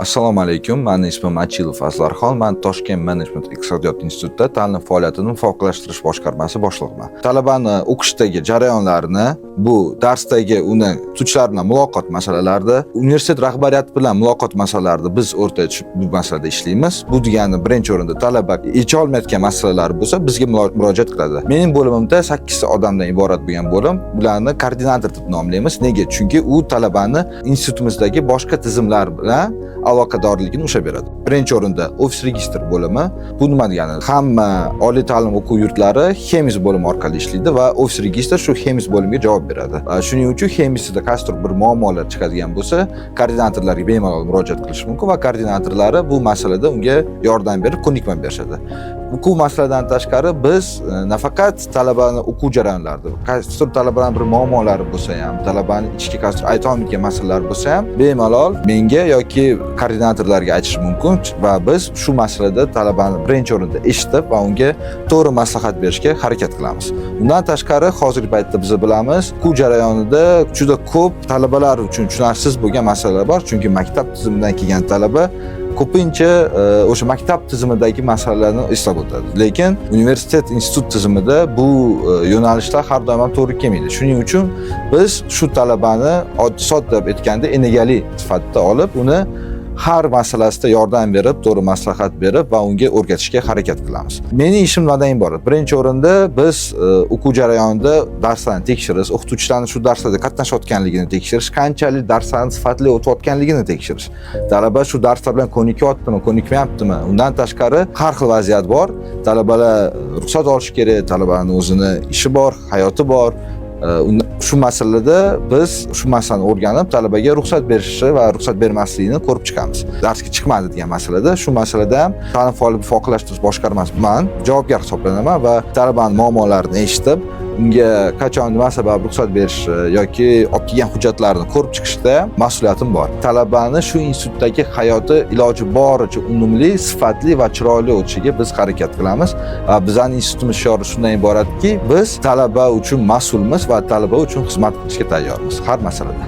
Assalomu alaykum, mani ismim Achilov Azlarxon. Man Toshkent Menejment iqtisodiyot institutida ta'lim faoliyatini muvofiqlashtirish boshqarmasi boshlig'iman. Talabani o'qishdagi jarayonlarini, bu darsdagi uni o'qituvchilar bilan muloqot masalalarida, universitet rahbariyati bilan muloqot masalalarida biz o'rtaga tushib bu masalada ishlaymiz. Bu degani, birinchi o'rinda talaba yecha olmayotgan masalalar bo'lsa, bizga murojaat qiladi. Mening bo'limimda 8 ta odamdan iborat bo'lgan bo'lim, bularni koordinator deb nomlaymiz. Nega? Chunki u talabani institutimizdagi boshqa tizimlar bilan aloqadorligini ushlab beradi. Birinchi o'rinda ofis registr bo'limi. Bu nima degani? Hamma oliy ta'lim o'quv yurtlari HEMIS bo'limi orqali ishlaydi va ofis registr shu HEMIS bo'limiga javob beradi. Va shuning uchun HEMISda qaysidir bir muammolar chiqadigan bo'lsa, koordinatorlarga bemalol murojaat qilish mumkin va koordinatorlari bu masalada unga yordam berib, ko'nikma berishadi. O'quv masaladan tashqari biz nafaqat talabani o'quv jarayonlarida, qaysidir talabaning bir muammolari bo'lsa ham, talabani ichki qaysidir aytolmaydigan masalalar bo'lsa ham, bemalol menga yoki koordinatorlarga aytish mumkin va biz shu masalada talabani birinchi o'rinda eshitib va unga to'g'ri maslahat berishga harakat qilamiz. Undan tashqari, hozirgi paytda biz bilamiz, o'quv jarayonida juda ko'p talabalar uchun tushunarsiz bo'lgan masalalar bor, chunki maktab tizimidan kelgan talaba ko'pincha o'sha maktab tizimidagi masalalarni eslab o'tadi. Lekin universitet, institut tizimida bu yo'nalishlar har doim ham to'g'ri kelmaydi. Shuning uchun biz shu talabani oddiy, sodda aytganda, enagali sifatida olib, uni har masalasida yordam berib, to'g'ri maslahat berib va unga o'rgatishga harakat qilamiz. Mening ishim nimadan iborat? Birinchi o'rinda biz o'quv jarayonida darslarni tekshirish, o'qituvchilarni shu darslarda qatnashayotganligini tekshirish, qanchalik darslarni sifatli o'tayotganligini tekshirish. Talaba shu darslar bilan ko'nikyaptimi, ko'nikmayaptimi? Undan tashqari, har xil vaziyat bor. Talabalar ruxsat olishi kerak, talabani o'zini ishi bor, hayoti bor. Shu masalada biz shu masalani o'rganib, talabaga ruxsat berishi va ruxsat bermasligini ko'rib chiqamiz. Darsga chiqmadi degan masalada, shu masalada ham ta'lim faoliyatini muvofiqlashtirish boshqarmasi man javobgar hisoblanaman va talabani muammolarini eshitib, unga qachon, nima sabab ruxsat berishi yoki olib kelgan hujjatlarni ko'rib chiqishda mas'uliyatim bor. Talabani shu institutdagi hayoti iloji boricha unumli, sifatli va chiroyli o'tishiga biz harakat qilamiz. Va bizning institutimiz shiori shundan iboratki, biz talaba uchun mas'ulmiz va talaba uchun xizmat qilishga tayyormiz har masalada.